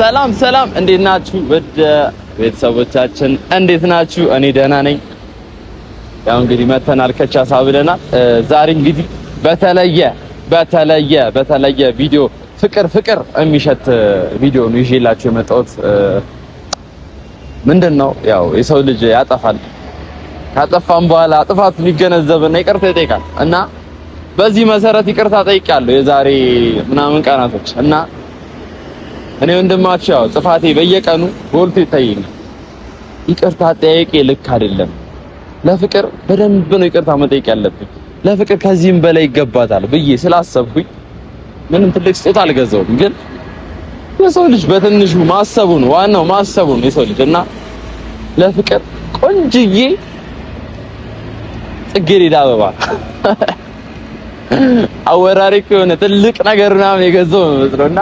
ሰላም ሰላም፣ እንዴት ናችሁ? ውድ ቤተሰቦቻችን እንዴት ናችሁ? እኔ ደህና ነኝ። ያው እንግዲህ መተናል ከቻሳ ብለናል። ዛሬ እንግዲህ በተለየ በተለየ በተለየ ቪዲዮ ፍቅር ፍቅር የሚሸት ቪዲዮ ነው ይዤላችሁ የመጣሁት። ምንድን ነው ያው የሰው ልጅ ያጠፋል። ካጠፋም በኋላ ጥፋቱን ይገነዘብና ይቅርታ ይጠይቃል እና በዚህ መሰረት ይቅርታ ጠይቃለሁ የዛሬ ምናምን ቀናቶች እና እኔ ወንድማችሁ ያው ጥፋቴ በየቀኑ ጎልቶ ይታየኛል። ይቅርታ ጠያቄ ልክ አይደለም። ለፍቅር በደንብ ነው ይቅርታ መጠየቅ ያለብኝ። ለፍቅር ከዚህም በላይ ይገባታል ብዬ ስላሰብኩኝ ምንም ትልቅ ስጦታ አልገዛውም፣ ግን የሰው ልጅ በትንሹ ማሰቡ ነው ዋናው፣ ማሰቡ ነው የሰው ልጅ እና ለፍቅር ቆንጅዬ ጽጌረዳ አበባ አወራሪ የሆነ ትልቅ ነገር ምናምን የገዛው ነው መስሎና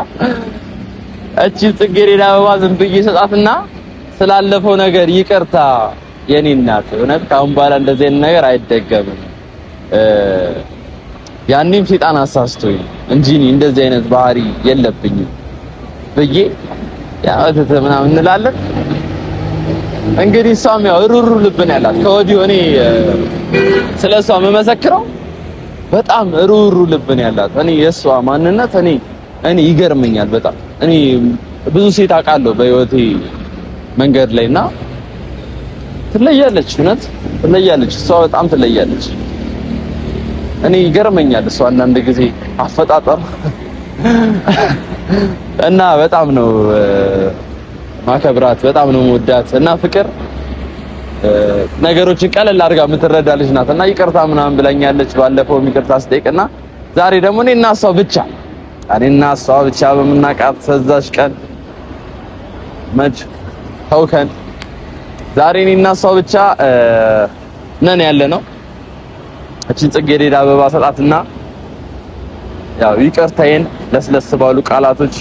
እቺ ጽጌረዳ አበባ ዝም ብዬ ሰጣትና ስላለፈው ነገር ይቅርታ የኔ እናት፣ እውነት ካሁን በኋላ እንደዚህ አይነት ነገር አይደገምም። ያኔም ሴጣን አሳስቶኝ እንጂ እኔ እንደዚህ አይነት ባህሪ የለብኝም ብዬ ያው ምናምን እንላለን። እንግዲህ እሷም ያው ሩሩ ልብ ነው ያላት። ከወዲሁ እኔ ስለ እሷ የምመሰክረው በጣም ሩሩ ልብ ነው ያላት። እኔ የእሷ ማንነት እኔ ይገርመኛል በጣም። እኔ ብዙ ሴት አውቃለሁ በህይወቴ መንገድ ላይና ትለያለች፣ እውነት ትለያለች። እሷ በጣም ትለያለች። እኔ ይገርመኛል እሷ አንዳንድ ጊዜ አፈጣጠር እና በጣም ነው ማከብራት፣ በጣም ነው መወዳት እና ፍቅር ነገሮችን ቀለል አድርጋ የምትረዳ ልጅ ናት እና ይቅርታ ምናምን ብላኛለች። ባለፈውም ይቅርታ ስጠይቅና ዛሬ ደግሞ እኔና እሷ ብቻ በምናውቃት ሰዛሽ ቀን መች ተውከን ዛሬ እኔና እሷ ብቻ ነን ያለ ነው። እቺን ጽጌረዳ አበባ ሰጣትና ያው ይቅርታዬን ለስለስ ባሉ ቃላቶች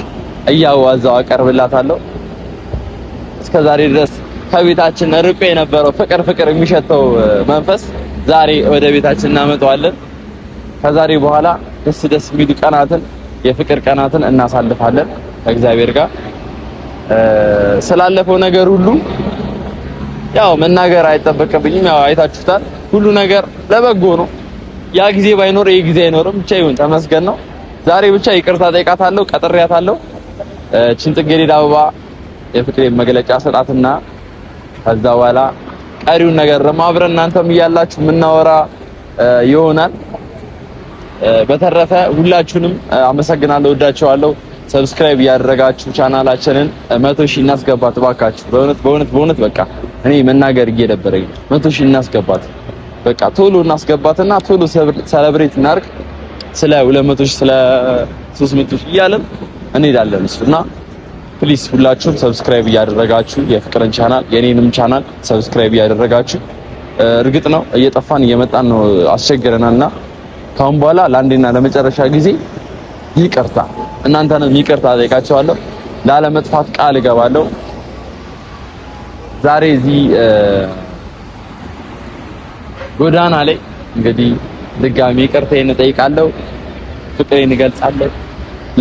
እያዋዛው አቀርብላታለሁ። እስከ ዛሬ ድረስ ከቤታችን ርቆ የነበረው ፍቅር ፍቅር የሚሸተው መንፈስ ዛሬ ወደ ቤታችን እናመጣዋለን። ከዛሬ በኋላ ደስ ደስ የሚሉ ቀናትን የፍቅር ቀናትን እናሳልፋለን ከእግዚአብሔር ጋር። ስላለፈው ነገር ሁሉ ያው መናገር አይጠበቅብኝም። ያው አይታችሁታል። ሁሉ ነገር ለበጎ ነው። ያ ጊዜ ባይኖር ይሄ ጊዜ አይኖርም። ብቻ ይሁን ተመስገን ነው። ዛሬ ብቻ ይቅርታ ጠይቃታለሁ፣ ቀጥሬያታለሁ። እቺን ጽጌረዳ አበባ የፍቅሬን መግለጫ ሰጣትና ከዛ በኋላ ቀሪውን ነገር ደግሞ አብረን እናንተም እያላችሁ የምናወራ ይሆናል። በተረፈ ሁላችሁንም አመሰግናለሁ፣ ወዳችኋለሁ። subscribe እያደረጋችሁ ቻናላችንን 100,000 እናስገባት እባካችሁ። በእውነት በእውነት በእውነት በቃ እኔ መናገር እየደበረኝ 100,000 እናስገባት። በቃ ቶሎ እናስገባትና ቶሎ celebrate እናድርግ። ስለ 200,000 ስለ 300,000 እያለን እንሄዳለን እሱና please ሁላችሁም subscribe እያደረጋችሁ የፍቅርን ቻናል የኔንም channel subscribe እያደረጋችሁ እርግጥ ነው እየጠፋን እየመጣን ነው፣ አስቸግረናልና ካሁን በኋላ ለአንዴና ለመጨረሻ ጊዜ ይቅርታ እናንተንም ይቅርታ ጠይቃቸዋለሁ። ላለመጥፋት ቃል እገባለሁ። ዛሬ እዚህ ጎዳና ላይ እንግዲህ ድጋሚ ይቅርታዬን እጠይቃለሁ፣ ፍቅሬን እገልጻለሁ።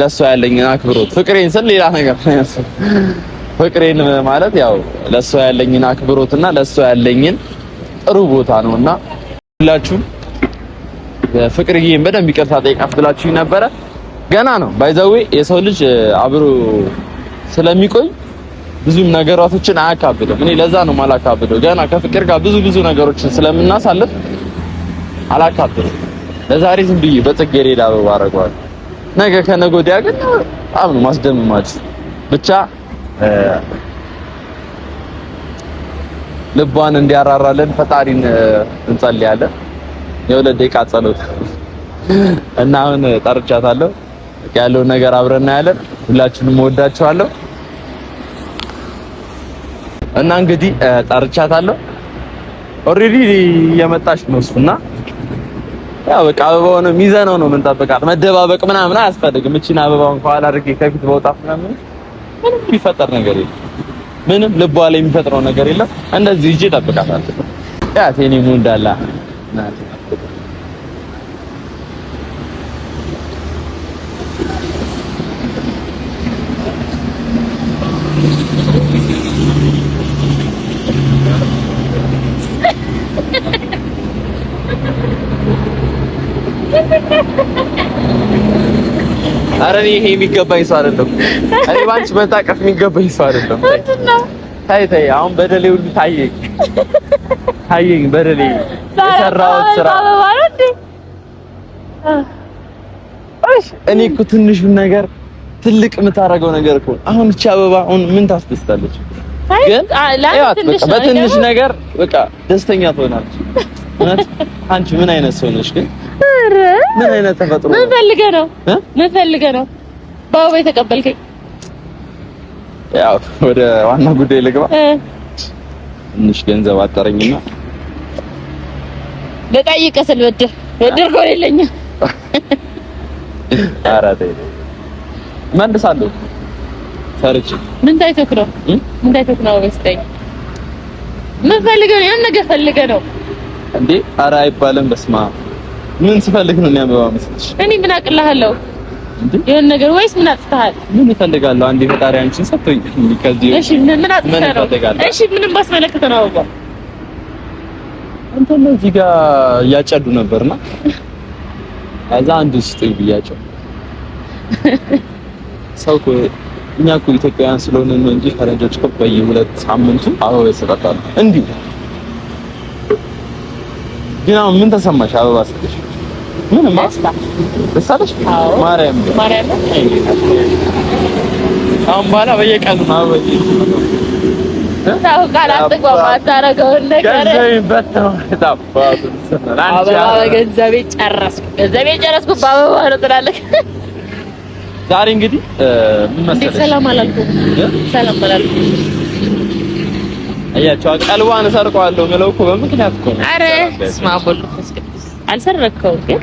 ለሷ ያለኝን አክብሮት ፍቅሬን ስል ሌላ ነገር ፍቅሬን ማለት ያው ለሷ ያለኝን አክብሮትና ለሷ ያለኝን ጥሩ ቦታ ነውና ሁላችሁም ፍቅርዬን በደንብ ይቅርታ ጠይቃት ብላችሁኝ ነበረ። ገና ነው by the way የሰው ልጅ አብሮ ስለሚቆይ ብዙም ነገራቶችን አያካብድም። እኔ ለዛ ነው ማላካብደው። ገና ከፍቅር ጋር ብዙ ብዙ ነገሮችን ስለምናሳልፍ አላካብድም። ለዛሬ ዝም ብዬ በጽጌረዳ አበባ አደርገዋለሁ። ነገ ከነገ ወዲያ ግን በጣም ነው ማስደምማችሁ። ብቻ ልቧን እንዲያራራልን ፈጣሪን እንጸልያለን። የሁለት ደቂቃ ጸሎት እና አሁን ጠርቻታለሁ። ያለውን ነገር አብረን እናያለን። ሁላችሁንም እወዳችኋለሁ። እና እንግዲህ ጠርቻታለሁ። already እየመጣች ነው እሱና ያው በቃ አበባውን ይዘነው ነው የምንጠብቃት። መደባበቅ ምናምን አያስፈልግም። እቺን አበባውን ከኋላ አድርጌ ከፊት በውጣት ምናምን ምንም የሚፈጠር ነገር የለም። ምንም ልቧ ላይ የሚፈጥረው ነገር የለም። እንደዚህ ይዤ እጠብቃታለሁ። ያ ቴኒ ሙንዳላ ናት። ኧረ እኔ ይሄ የሚገባኝ ሰው አይደለም። እኔ ባንቺ መታቀፍ የሚገባኝ ሰው አይደለም። ምንድን ነው? ታይ ታይ፣ አሁን በደሌ ሁሉ ታየኝ ታየኝ፣ በደሌ የሰራሁት ስራ። አበባ ነው እንዴ? እሺ እኔ እኮ ትንሹን ነገር ትልቅ የምታደርገው ነገር እኮ አሁን እቺ አበባ አሁን ምን ታስደስታለች? ግን ትንሽ ነው በትንሽ ነገር በቃ ደስተኛ ትሆናለች። እውነት አንቺ ምን አይነት ሰው ነሽ ግን? ኧረ ምን አይነት ተፈጥሮ ምን ፈልገህ ነው? ምን ፈልገህ ነው በአበባ የተቀበልከኝ? ያው ወደ ዋና ጉዳይ ልግባ። ትንሽ ገንዘብ አጠረኝና ልጠይቅህ ስል ብድር ብድር እኮ የለኝም። ኧረ ተይ እመልሳለሁ ሰርቼ። ምን ታይቶክ ነው? ምን ታይቶክ ነው? በስተኝ ምን ፈልገህ ነው? ያን ነገር ፈልገህ ነው እንዴ? ኧረ አይባልም። በስመ አብ ምን ስፈልግ ነው የሚያበባ መስልሽ? እኔ ምን አቅልሃለሁ? የሆነ ነገር ወይስ ምን አጥፍተሃል? ምን እፈልጋለሁ? አንዴ ፈጣሪ አንቺን ሰጥቶኝ ከዚህ እሺ፣ ምን አጥፍተህ ነው? እሺ፣ ምንም ባስመለከተ ነው አበባ። አንተ እዚህ ጋር እያጨዱ ነበርና ከዛ አንዱ ስጡኝ ብያቸው። ሰው እኮ እኛ እኮ ኢትዮጵያውያን ስለሆነ ነው እንጂ ፈረንጆች እኮ በየሁለት ሳምንቱ አበባ ይሰጣጣሉ። እንዲሁ ግን አሁን ምን ተሰማሽ አበባ ስትሽ? ምንም ደስ አለሽ? ማርያም ማርያም አሁን በኋላ በየቀኑ ነው አበባ ታውቃለህ። አትግባባ አታረገውን ነገር አበባ በገንዘቤ ጨረስኩ፣ ገንዘቤ ጨረስኩ በአበባ ነው ትላለህ። ዛሬ እንግዲህ ምን መሰለሽ፣ ሰላም አላልኩም፣ ሰላም አላልኩም። አያቸው ቀልቧን እሰርቀዋለሁ የምለው እኮ በምክንያት እኮ ነው። ኧረ በስመ አብ ወወልድ ወመንፈስ ቅዱስ አልሰረከውም ግን።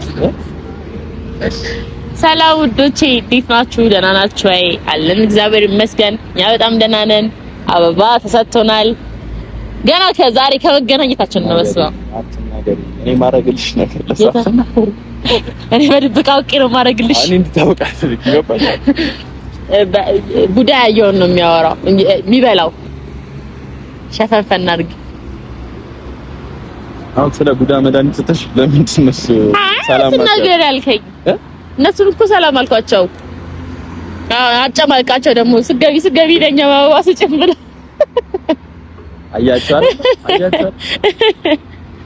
ሰላም ውዶቼ፣ እንዴት ናችሁ? ደህና ናችሁ ወይ? አለን እግዚአብሔር ይመስገን፣ እኛ በጣም ደህና ነን። አበባ ተሰጥቶናል። ገና ከዛሬ ከመገናኘታችን ነው። በስመ አብ እኔ ማረግልሽ ነገር እኔ በድብቅ አውቄ ነው ማረግልሽ። እኔ እንድታወቅ አልፈልግም። ገባሽ? ቡዳ ያየውን ነው የሚያወራው የሚበላው። ሸፈንፈን አድርጊ። አሁን ስለ ቡዳ መድኃኒት ስትሽ ለምንድን ነው ሰላም ነገር ያልከኝ? እነሱን እኮ ሰላም አልኳቸው። አጨማልቃቸው ደግሞ ስገቢ ስገቢ ለኛ አበባ ስጭን ብለው አያቸዋል። አያቸዋል።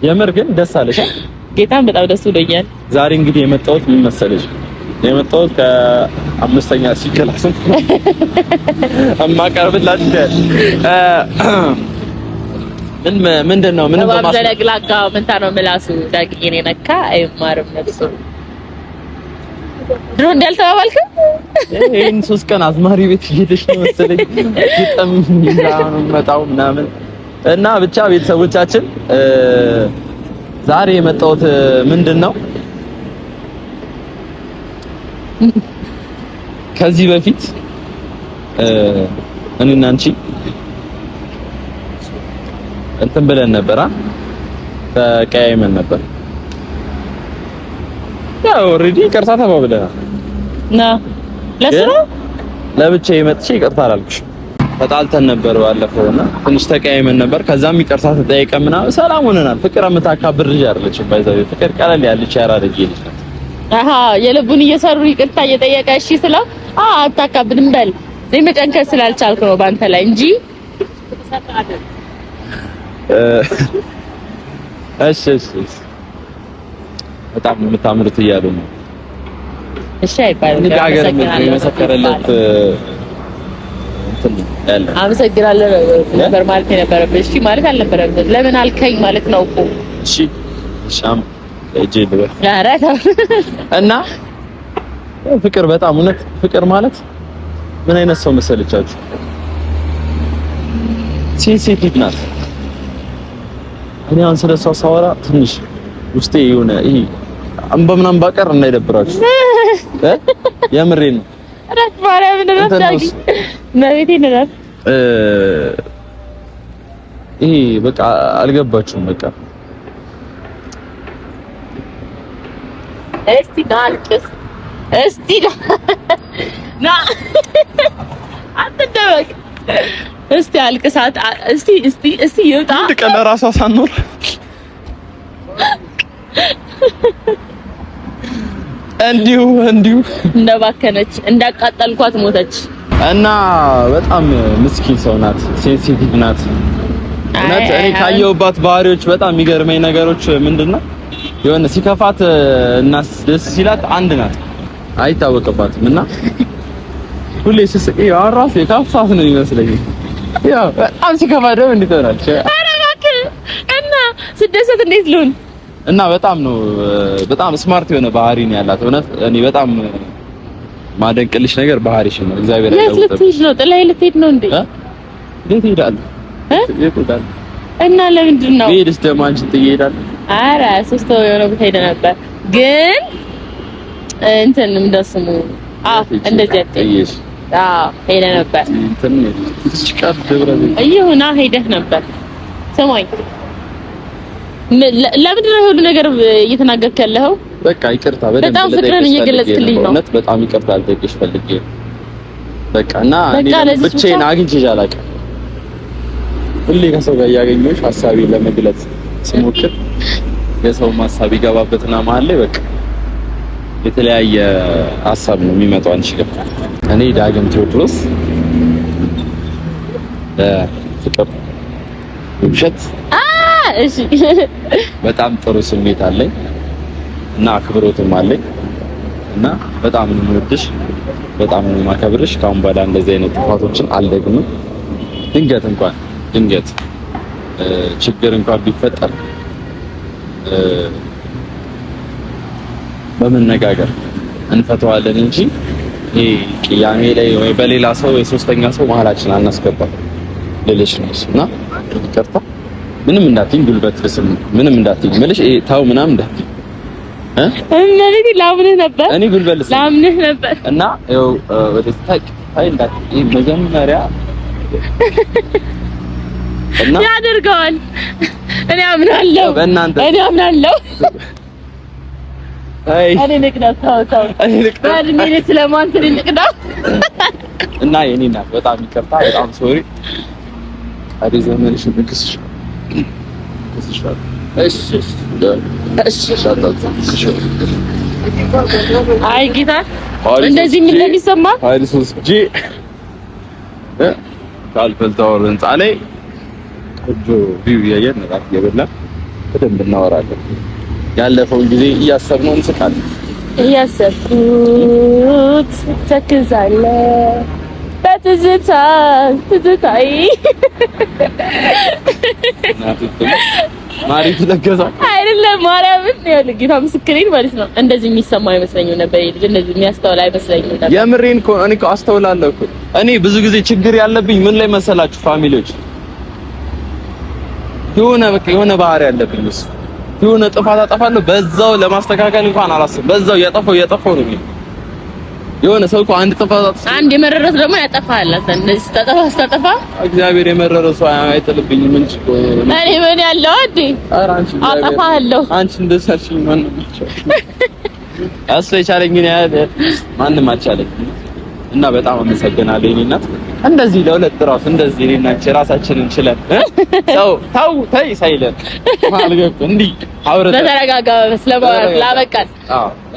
የምር ግን ደስ አለሽ? ጌታን በጣም ደስ ብሎኛል። ዛሬ እንግዲህ የመጣሁት ምን መሰለሽ? የመጣሁት ከአምስተኛ C class እማቀርብላችሁ ምን ምንድን ነው ምንም በማዘለግላጋ ምንታ ነው ምላሱ ዳግዬን የነካ አይማርም ነፍሱ። ድሮ እንዳልተባባልክም ይሄን 3 ቀን አዝማሪ ቤት እየሄደች ነው መሰለኝ ግጥም ይዛ ነው የምመጣው ምናምን እና ብቻ ቤተሰቦቻችን ዛሬ የመጣሁት ምንድን ነው ከዚህ በፊት እኔና አንቺ እንትን ብለን ነበር፣ ተቀያይመን ነበር። ያው already ይቅርታ ተባብለናል። ና ለስራ ለብቻዬ መጥቼ ይቅርታ አላልኩሽም። ተጣልተን ነበር ባለፈው እና ትንሽ ተቀያይመን ነበር። ከዛም ይቅርታ ተጠያይቀን ምናምን ሰላም ሆነናል። ፍቅር የምታካብር ልጅ አይደለችም። by the way ፍቅር ቀለል ያለች ያራዳ ልጅ ናት። አሃ የልቡን እየሰሩ ይቅርታ እየጠየቀ እሺ ስለው አታካብድም በል እኔ መጨንከር ስላልቻልኩ ነው ባንተ ላይ እንጂ። እሺ እሺ እሺ በጣም የምታምሩት እያሉ ነው። እሺ አይባልም። እንግዲህ ሀገር የመሰከረለት እንትን ያለ አመሰግናለሁ ነበር ማለት የነበረብህ። እሺ ማለት አልነበረብህ። ለምን አልከኝ ማለት ነው እኮ። እሺ ሻም እጄ ልበል። ኧረ ተው። እና ፍቅር በጣም እውነት ፍቅር ማለት ምን አይነት ሰው መሰለቻችሁ? sensitive ናት። እኔ አሁን ስለ እሷ ሳወራ ትንሽ ውስጤ የሆነ ይሄ እምባ ምናምን ባቀር እንዳይደብራችሁ እ የምሬን ነው። እረፍ ማርያምን እረፍ ዳጊ መቤቴን እረፍ። ይሄ በቃ አልገባችሁም። በቃ እስቲ ና አልቅስ፣ እስቲ ና አትደበቅ፣ እስቲ አልቅሳት፣ እስቲ እስቲ እስቲ ይውጣ። አንድ ቀን ለራሷ ሳኖር እንዲሁ እንዲሁ እንደባከነች እንዳቃጠልኳት ሞተች። እና በጣም ምስኪን ሰው ናት፣ sensitive ናት። እውነት እኔ ካየሁባት ባህሪዎች በጣም የሚገርመኝ ነገሮች ምንድነው የሆነ ሲከፋት እና ደስ ሲላት አንድ ናት፣ አይታወቅባትም። እና ሁሌ ስስቅ ያው ራሱ የከፋት ነው የሚመስለኝ። ያው በጣም ሲከፋ ደግሞ እንዴት ሆናለች? ኧረ እባክህ እና ስደሰት እንዴት ልሁን? እና በጣም ነው በጣም smart የሆነ ባህሪ ነው ያላት። እውነት እኔ በጣም ማደንቅልሽ ነገር ባህሪሽ ነው። እግዚአብሔር የት ልትሄድ ነው? ጥላዬ ልትሄድ ነው እንዴ? የት እሄዳለሁ? የት እሄዳለሁ? እና ለምንድን ነው ብሄድስ ደግሞ አንቺን ጥዬ እሄዳለሁ? ኧረ ሶስት ወር የሆነ ቦታ ሄደህ ነበር ግን እንትን እንደስሙ እንደዚህ አትይሽ። አዎ ሄደህ ነበር። እንትን ደብረ ዘይት ይሁና ሄደህ ነበር። ስማኝ ለምንድን ነው ሁሉ ነገር እየተናገርክ ያለኸው? በቃ ይቅርታ፣ በጣም ፍቅርን እየገለጽክልኝ ነው። እውነት በጣም ይቅርታ ልጠይቅሽ ፈልጌ በቃ እና እኔ ብቻዬን አግኝቼሽ አላውቅም። ሁሌ ከሰው ጋር እያገኘሁሽ ሀሳቤን ለመግለጽ ስሞክር የሰው ሀሳብ ይገባበትና መሀል ላይ በቃ የተለያየ ሀሳብ ነው የሚመጣው አንቺ ጋር። እኔ ዳግም ቴዎድሮስ ፍቅር ውብሸት እሺ፣ በጣም ጥሩ ስሜት አለኝ እና አክብሮትም አለኝ እና በጣም ነው የምወድሽ፣ በጣም ነው የማከብርሽ። ከአሁን በኋላ እንደዚህ አይነት ጥፋቶችን አልደግምም። ድንገት እንኳን ድንገት ችግር እንኳን ቢፈጠር በመነጋገር እንፈተዋለን እንጂ ይሄ ቅያሜ ላይ ወይ በሌላ ሰው የሶስተኛ ሰው መሀላችን አናስገባም ልልሽ ነው። እና ይቅርታ ምንም እንዳትይኝ፣ ጉልበት ልስም ምንም እንዳትይኝ ምልሽ ይሄ ታው ምናምን እንዳትይኝ እ እመቤቴ ላምንህ ነበር እኔ ጉልበት ልስም ላምንህ ነበር። እና ይኸው ወደ ታይ ታይ እንዳትይኝ መጀመሪያ እና ያደርገዋል። እኔ አምናለሁ፣ በእናንተ እኔ አምናለሁ። አይ እኔ ልቅዳ፣ ተው ተው፣ እኔ ልቅዳ፣ በእድሜ ስለማንተ እኔ ልቅዳ። እና የኔ እናት በጣም ይቅርታ፣ በጣም sorry። ቀሪ ዘመንሽን እክስሽ እክስሻለሁ። እሺ እሺ። አይ ጌታ እንደዚህ ምን እንደሚሰማ ኃይል 3 G ከአልፈል ታወር ህንፃ ላይ ቆንጆ view እያየን እራት እየበላን በደንብ እናወራለን። ያለፈውን ጊዜ እያሰብነው እንስቃለን። እያሰብኩት ተክዛለሁ በትዝታ ትዝታዬ ማሪቱ ለገዛ አይደለም ማርያምን ይኸውልህ፣ ጌታ ምስክሬን ማለት ነው። እንደዚህ የሚሰማ አይመስለኝም ነበር ይሄ ልጅ እንደዚህ የሚያስተውል አይመስለኝም ነበር። የምሬን እኮ እኔ እኮ አስተውላለሁ እኮ። እኔ ብዙ ጊዜ ችግር ያለብኝ ምን ላይ መሰላችሁ family ዎች፣ የሆነ በቃ የሆነ ባህሪ ያለብኝ እሱ የሆነ ጥፋት አጠፋለሁ፣ በዛው ለማስተካከል እንኳን አላስብም። በዛው እያጠፋሁ እያጠፋሁ ነው የሚሄደው። የሆነ ሰው እኮ አንድ ጥፋት አጥፍቶ አንድ የመረረስ ደግሞ ያጠፋሃል። አንተ እንደዚህ ስታጠፋ ስታጠፋ እግዚአብሔር የመረረ ሰው አይጥልብኝም እንጂ እኮ እኔ ምን ያለው እንዴ? ኧረ አንቺ አጠፋለሁ። አንቺ እንደዚህ አልሽኝ ማንም አልቻለኝም። እሱ የቻለኝን ያህል ማንም አልቻለኝም። እና በጣም አመሰግናለሁ የእኔ እናት። እንደዚህ ለሁለት ራሱ እንደዚህ እኔና አንቺ ራሳችንን ችለን ተው ተው ተይ ሳይለን መሀል ገብቶ እንዲህ አውርተን በተረጋጋ ስለማውራት ላበቃን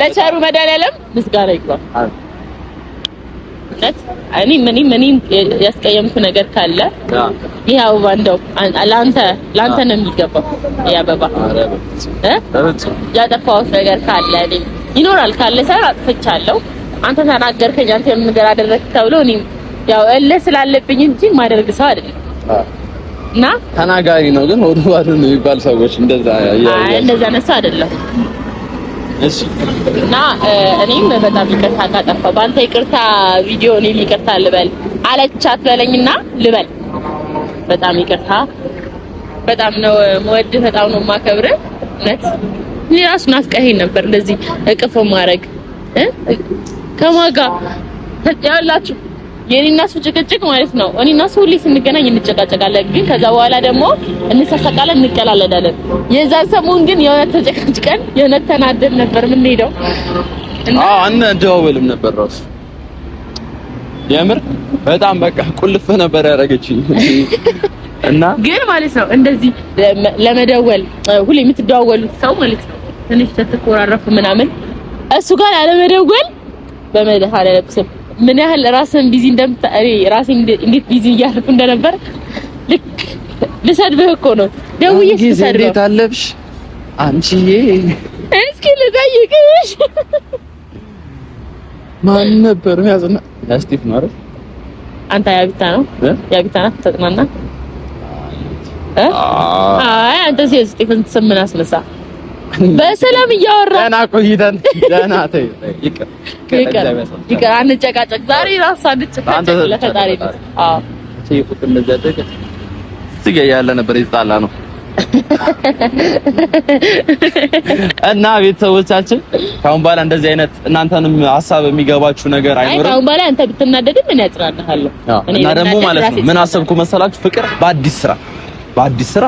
ለቸሩ መድኃኒዓለም ምስጋና ይግባው። እውነት እኔ ምንም ምንም ያስቀየምኩ ነገር ካለ ይሄ አበባ እንደው ለአንተ ለአንተ ነው የሚገባው። ይሄ አበባ ያጠፋሁት ነገር ካለ እኔ ይኖራል ካለ ሳይሆን አጥፍቻለሁ። አንተ ተናገርከኝ፣ አንተ የምን ነገር አደረግክ ተብሎ እኔም ያው እልህ ስላለብኝ እንጂ ማደርግ ሰው አይደለም። እና ተናጋሪ ነው ግን ሆዱ ባዶ ነው የሚባል ሰዎች እንደዛ አይ እንደዛ ነው ሰው አይደለም። እሺ እና እኔም በጣም ይቅርታ ካጠፋሁ በአንተ ይቅርታ ቪዲዮ እኔም ይቅርታ ልበል አለቻት በለኝና ልበል። በጣም ይቅርታ። በጣም ነው የምወድህ፣ በጣም ነው የማከብርህ። እውነት እኔ ራሱ ናፍቀኸኝ ነበር እንደዚህ እቅፍ ማድረግ ከማን ጋር ያላችሁ የኔና እሱ ጭቅጭቅ ማለት ነው። እኔና እሱ ሁሌ ስንገናኝ እንጨቃጨቃለን፣ ግን ከዛ በኋላ ደግሞ እንሳሳቃለን፣ እንቀላለዳለን። የዛን ሰሞን ግን የእውነት ተጨቃጭቀን የእውነት ተናደን ነበር የምንሄደው። አዎ አንደዋወልም ነበር ራሱ የምር በጣም በቃ ቁልፍ ነበር ያደረገችኝ። እና ግን ማለት ነው እንደዚህ ለመደወል ሁሌ የምትደዋወሉት ሰው ማለት ነው ትንሽ ተተኮራረፉ ምናምን እሱ ጋር አለመደወል በመድኃኒዓለም ስም ምን ያህል ራስን busy እኔ ራሴን እንዴት busy እያደረኩ እንደነበር ልክ ልሰድብህ እኮ ነው ደውዬ ስሰድብህ እንዴት አለብሽ አንቺዬ እስኪ ልጠይቅሽ ማን ነበር የሚያጽና? ያስቲፍ ነው አይደል? አንተ ያቢታ ነው ያቢታ ናት ተጽናና። አይ አንተ ስቲፍን ስም ምን አስነሳ? በሰላም እያወራ ደህና ቆይተን ደህና ተይ፣ ይቅር ይቅር፣ አንጨቃጨቅ። ዛሬ ራሱ አንጨቃጨቅ ለፈጣሪ ነው። አዎ እዚህ ጋር ያለ ነበር የተጣላ ነው። እና ቤተሰቦቻችን ካሁን በኋላ እንደዚህ አይነት እናንተንም ሀሳብ የሚገባችሁ ነገር አይኖርም። ካሁን በኋላ አንተ ብትናደድም ምን ያጽናናሃል። እና ደግሞ ማለት ነው ምን አሰብኩ መሰላችሁ? ፍቅር በአዲስ ስራ በአዲስ ስራ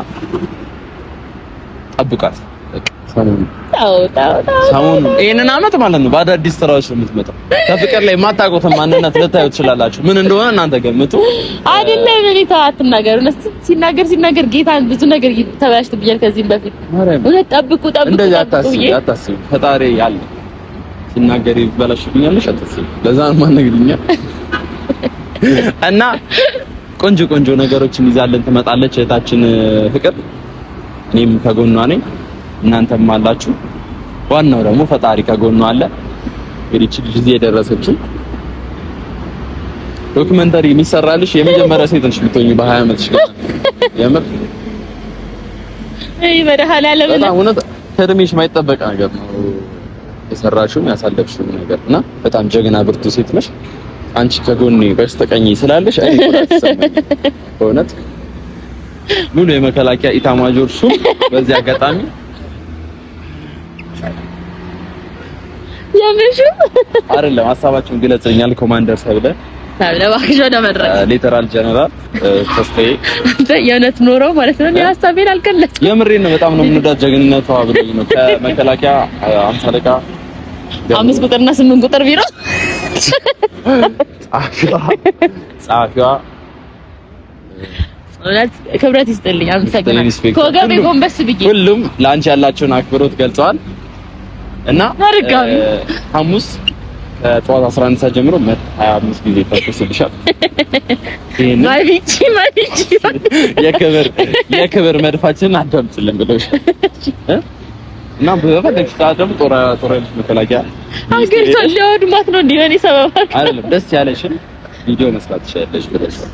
ጠብቃት። ሰሞኑን ይሄንን አመት ማለት ነው በአዳዲስ ስራዎች ነው የምትመጣው። ከፍቅር ላይ የማታውቁትን ማንነት ልታዩ ትችላላችሁ። ምን እንደሆነ እናንተ ገምቱ። አይደለም እኔ ተው አትናገር። እውነት ሲናገር ሲናገር ጌታን ብዙ ነገር ተበላሽቶብኛል ከዚህም በፊት እውነት። ጠብቁ ጠብቁ። እንደዚህ አታስቢ አታስቢ። ፈጣሪ ያለ ሲናገር ይበላሽብኛል አታስቢ። ለዛ ነው የማነግርኛ እና ቆንጆ ቆንጆ ነገሮችን ይዛለን ትመጣለች እህታችን ፍቅር። እኔም ከጎኗ ነኝ፣ እናንተም አላችሁ። ዋናው ደግሞ ፈጣሪ ከጎኗ አለ። እንግዲህ እቺ ልጅ እዚህ የደረሰችው documentary የሚሰራልሽ የመጀመሪያ ሴት ነሽ የምትሆኚው በ20 ዓመትሽ ገና። የምር አይ መድኃኒዓለም በጣም እውነት ከእድሜሽ የማይጠበቅ ነገር ነው የሰራሽውም ያሳለፍሽውም ነገር እና በጣም ጀግና ብርቱ ሴት ነሽ። አንቺ ከጎኔ በስተቀኝ ስላለሽ እኔ ኩራት ይሰማኛል በእውነት። ሙሉ የመከላከያ ኢታማጆር ሹም በዚህ አጋጣሚ የምሹ አይደለም ሀሳባችሁን ግለጽልኛል። ኮማንደር ሰብለ ሰብለ እባክሽ ወደ መድረክ ሌተራል ጀነራል ተስፋዬ አንተ የእውነት ኖረው ማለት ነው። ሀሳቤን አልገለጽኩም። የምሬን ነው። በጣም ነው የምንወዳት ጀግንነቷ ብሎኝ ነው። ከመከላከያ 50 አለቃ 5 ቁጥርና 8 ቁጥር ቢሮ ጸሐፊዋ እውነት ክብረት ይስጥልኝ። አመሰግናለሁ። ከወገቤ ጎንበስ ብዬ ሁሉም ለአንቺ ያላቸውን አክብሮት ገልጸዋል እና ሐሙስ ከጠዋት 11 ሰዓት ጀምሮ 25 ጊዜ ተኩስልሻል። ማይቢቺ ማይቢቺ የክብር የክብር መድፋችንን አዳምጽልን ብለውሻል እና በፈለግሽ ሰዓት ደግሞ ጦር ጦር መከላከያ አገሪቷን ሊያወድማት ነው እንዲህ በእኔ ሰበብ አይደለም። ደስ ያለሽን ቪዲዮ መስራት ትችያለሽ ብለሻል።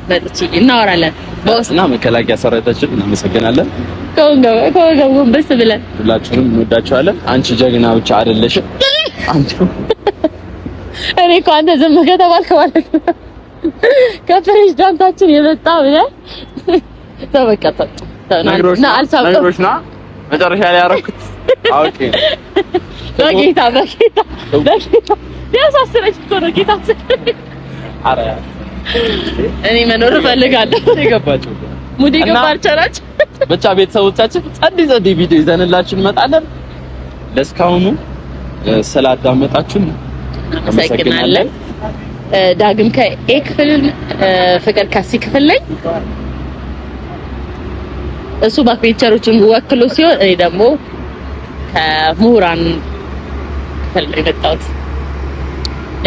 መጥቼ እናወራለን በውስጥ እና መከላከያ ሰራዊታችን እናመሰግናለን። ከወገብ ጎንበስ ብለን ሁላችሁንም እንወዳችኋለን። አንቺ ጀግና ብቻ አይደለሽም። አንቺ እኔ እኮ አንተ ዝም ከተባልክ ማለት ነው ከፕሬዝዳንታችን የመጣ ብለህ ተው በቃ ተው እና አልሳብቅም መጨረሻ ላይ ያደረኩት አውቄ በጌታ በጌታ በጌታ ሊያሳስረኝ እኮ ነው ጌታ። ኧረ እኔ መኖር እፈልጋለሁ። የገባችሁ ሙድ የገባችሁ ናችሁ። ብቻ ቤተሰቦቻችን ጸዲ ጸዲ ቪዲዮ ይዘንላችሁ እንመጣለን። ለእስካሁኑ ስላዳመጣችሁን እናመሰግናለን። ዳግም ከ A ክፍል ፍቅር ከ C ክፍል ላይ እሱ backbencher ኦችን ወክሎ ሲሆን እኔ ደግሞ ከምሁራን ክፍል ነው የመጣሁት።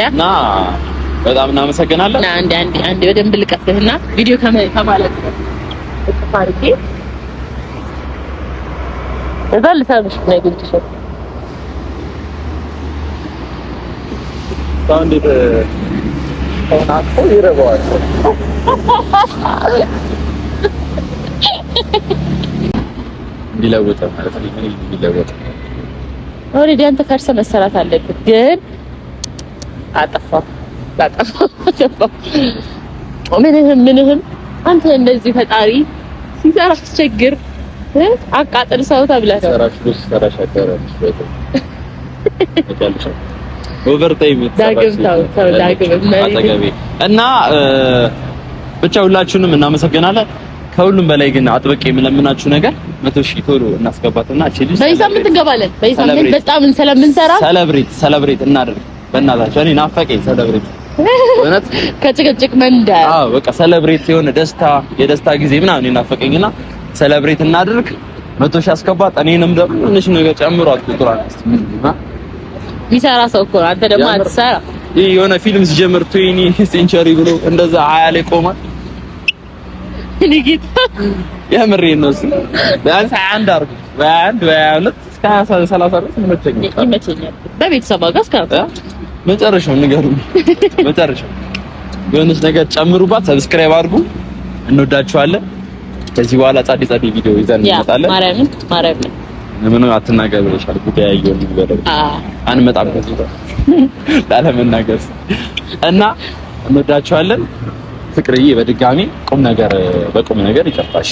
እና በጣም እናመሰግናለን። እና አንዴ አንዴ አንዴ በደንብ ልቀፍህና ቪዲዮ ከማለት ነው እቅፍ አድርጌ እዛ ልሳብሽ ነው ጉንጭሽ እንዴት አቅፎ ይረባዋል። እንዲለወጥ ማለት ነው። ምን እንዲለወጥ already አንተ ፈርሰህ መሰራት አለብህ። ግን አጠፋሁ አጠፋሁ አጠፋሁ። ምንህም ምንህም አንተ እንደዚህ ፈጣሪ ሲሰራ አስቸግር አቃጥል ሰው ተብለህ ነው። ሰራሽ ልጅ ሰራሽ አደረሽ overtime ዳግም ተው ተው ዳግም አጠገቤ እና ብቻ ሁላችሁንም እናመሰግናለን። ከሁሉም በላይ ግን አጥብቄ የምለምናችሁ ነገር 100,000 ቶሎ እናስገባትና እቺ ልጅ በዚህ ሳምንት እንገባለን። በዚህ ሳምንት በጣም ስለምንሰራ celebrate celebrate እናድርግ። በእናታችሁ እኔ ናፈቀኝ celebrate እውነት ከጭቅጭቅ መንደር። አዎ በቃ celebrate የሆነ ደስታ የደስታ ጊዜ ምናምን ናፈቀኝና celebrate እናድርግ። 100,000 አስገባት። እኔንም ደግሞ ትንሽ ነገር ጨምሯት ቁጥሯን እስቲ የሚሰራ ሰው እኮ ነው። አንተ ደግሞ የምር። አትሰራ። ይህ የሆነ ፊልም ሲጀምር 20 century ብሎ እንደዛ 20 ላይ ቆሟል። እኔ ጌታ። የምሬን ነው። እሱ ቢያንስ 21 አድርጉት። በ21፣ በ22 እስከ 20፣ 30 ድረስ ይመቸኛል። ይመቸኛል። በቤተሰብ ዋጋ እስከ እ? መጨረሻው ንገሩኝ። መጨረሻው የሆነች ነገር ጨምሩባት። Subscribe አድርጉ። እንወዳችኋለን። ከዚህ በኋላ ጻዴ ጻዴ ቪዲዮ ይዘን እንመጣለን። ማርያምን ማርያምን። ምን አትናገር ብለሻል። ጉዳይ ያየውን ነገር አንመጣም ከዚህ ጋር ላለመናገር እና እንወዳችኋለን። ፍቅርዬ በድጋሚ ቁም ነገር በቁም ነገር ይቅርታሽ።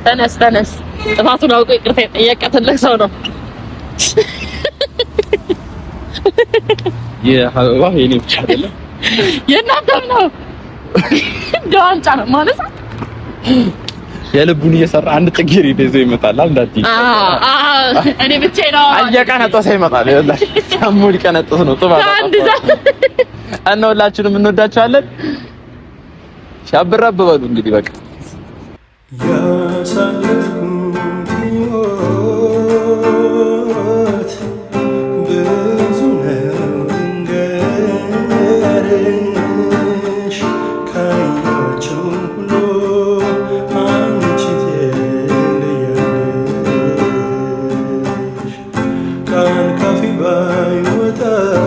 ተነስ ተነስ። ጥፋቱን አውቆ ይቅርታ የጠየቀ ትልቅ ሰው ነው። የአበባ የኔ ብቻ አይደለም። የእናንተም ነው። እንደ ዋንጫ ነው ማለት። የልቡን እየሰራ አንድ ጽጌረዳ ይዞ ይመጣል። አንዳንዴ እኔ ብቻዬን ነው። እየቀነጠሰ ይመጣል። ይኸውልህ ሰሙ ሊቀነጥስ ነው። ጥፋት አንድ ዛ እና ሁላችሁንም እንወዳችኋለን። ሻብረብ በሉ እንግዲህ በቃ። ያሳለፍኩት ሕይወት ብዙ ነው ልንገርሽ፣ ካየኋቸው ሁሉ አንቺ ትለያለሽ። ቃል ካፌ ባይወጣም